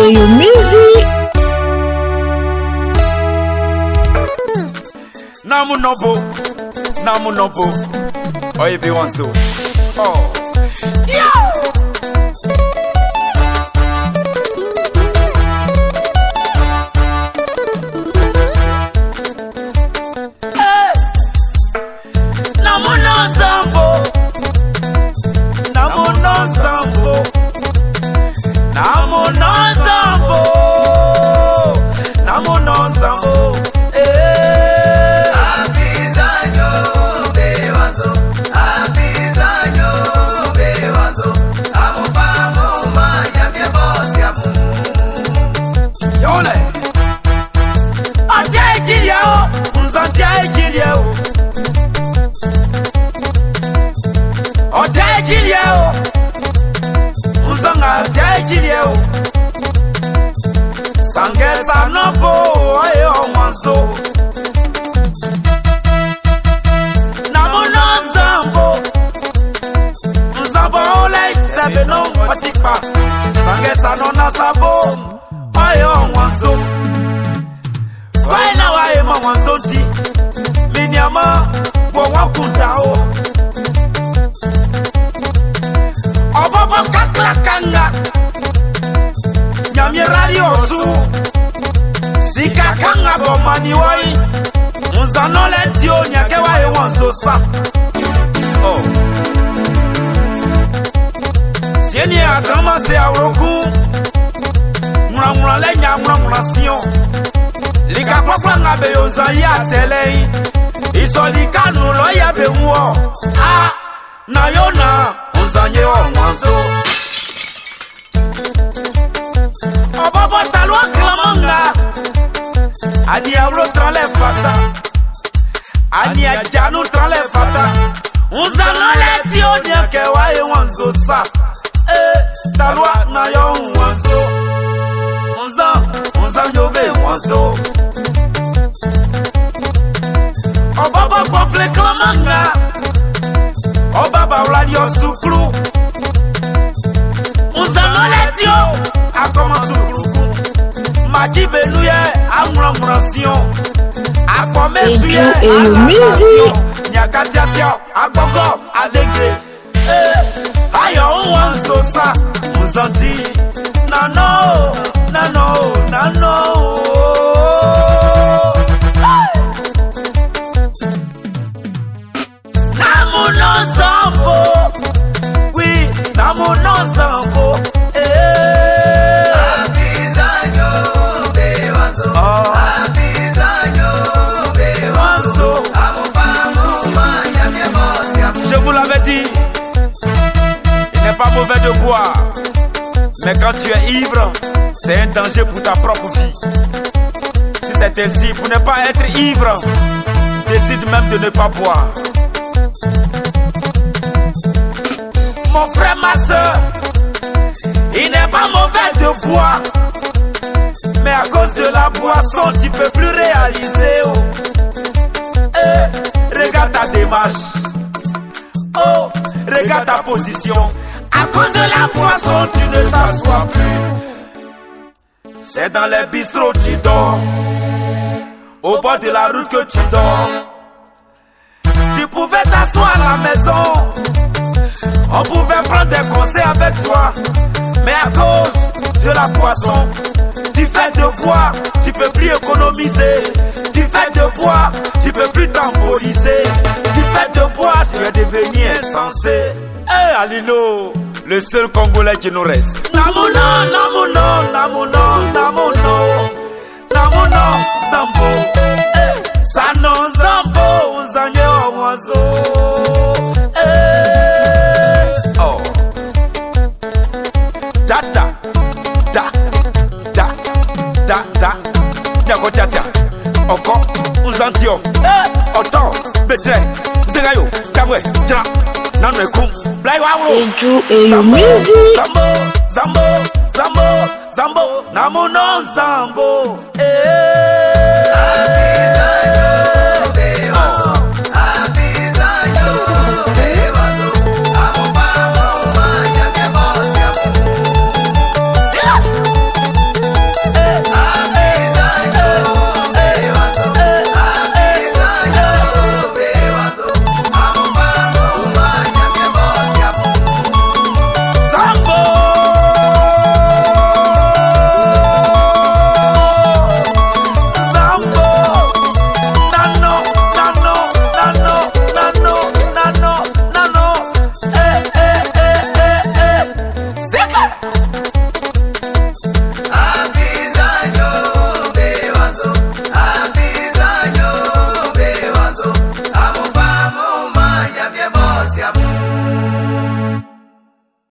Eyo Music. Namu nobo, namu nobo. Oye be one so. Oh. Yeah. Hey. Namu no zambo. Namu no zambo. Namu no zambo. Namu no zambo. Hey. Yole. Ọjọ́ ìjìnlẹ̀ o, ǹzọ̀n jẹ́ ìjìnlẹ̀ o. Ọjọ́ ìjìnlẹ̀ o, ǹzọ̀n àjẹ́ ìjìnlẹ̀ o. Sàngẹ́ sanọ́bò ọ̀yẹ́ ọ̀wọ́n so. Nàmúnà nzàmbò, nzàmbò ọ̀lẹ́ ìsẹ̀bẹ̀ náà wọ́n ti pa. Sàngẹ́ sanọ́ náà sábò ọ̀yẹ́ ọ̀wọ́n so. Kwai na wa ema wanzonti Miniama wo wakunta o Obobo kakla kanga Nyamie radio su Sika kanga bo mani wai Nzano le tio nyake wa e wanzo sa Oh Sieni adrama se awroku Nwura nwura le nya nwura nwura sion Lika kpakpa ŋa be yozan yi atɛlɛ yi Isɔli kanu lɔ ya be ŋuɔ A na yo na nzan ye ɔŋɔnso Ɔbɔbɔ talu akilama ŋa Ani awlo tran lɛ fata Ani adzanu tran lɛ fata Nzanɔ lɛ ti o nye kɛ wa ye wɔnzo sa Ee talua na yɔ ŋɔnso Nzan nzan yo be wɔnso. Ọbọbọ gbọfle klamanga ọba bawuladi ọsuklu nzanọlẹtio akọmọsukluku madzibenu yɛ aŋlɔŋlɔsiɔ akpɔmesu yɛ Edu Eyo Music. nyakatiatia agbɔgɔ alege ee ayɔ ŋwɔ nzosa nzɔti nanɔ o nanɔ o nanɔ o. Namuno Zambo, oui, Namuno Zambo, eh. Oh, Wanzo. Je vous l'avais dit, il n'est pas mauvais de boire, mais quand tu es ivre, c'est un danger pour ta propre vie. Si c'est ainsi, pour ne pas être ivre, décide même de ne pas boire. Mon frère, ma soeur, il n'est pas mauvais de boire, mais à cause de la boisson, tu peux plus réaliser. Oh. Eh, regarde ta démarche. Oh, regarde ta position. À cause de la boisson, tu ne t'assois plus. C'est dans les bistrots tu dors. Au bord de la route que tu dors. Tu pouvais t'asseoir à la maison. On pouvait prendre des conseils avec toi. Mais à cause de la boisson, tu fais de boire, tu peux plus économiser. Tu fais de boire, tu peux plus temporiser. Tu fais de boire, tu es devenu insensé. Eh Alino, le seul Congolais qui nous reste. Namuno, namuno, namuno, namuno, namuno, zambo. Eh, sano zambo, nzanye owazo. Eh, oh. Da da da da da da nyakotiatia ọkọ nzantio eh ọtọ betrẹ nzegayo dagwe dra nanu ekum blayi wawuro. Edu Eyo Music. Zambo, zambo, zambo, zambo, namuno zambo. Eh. Oh.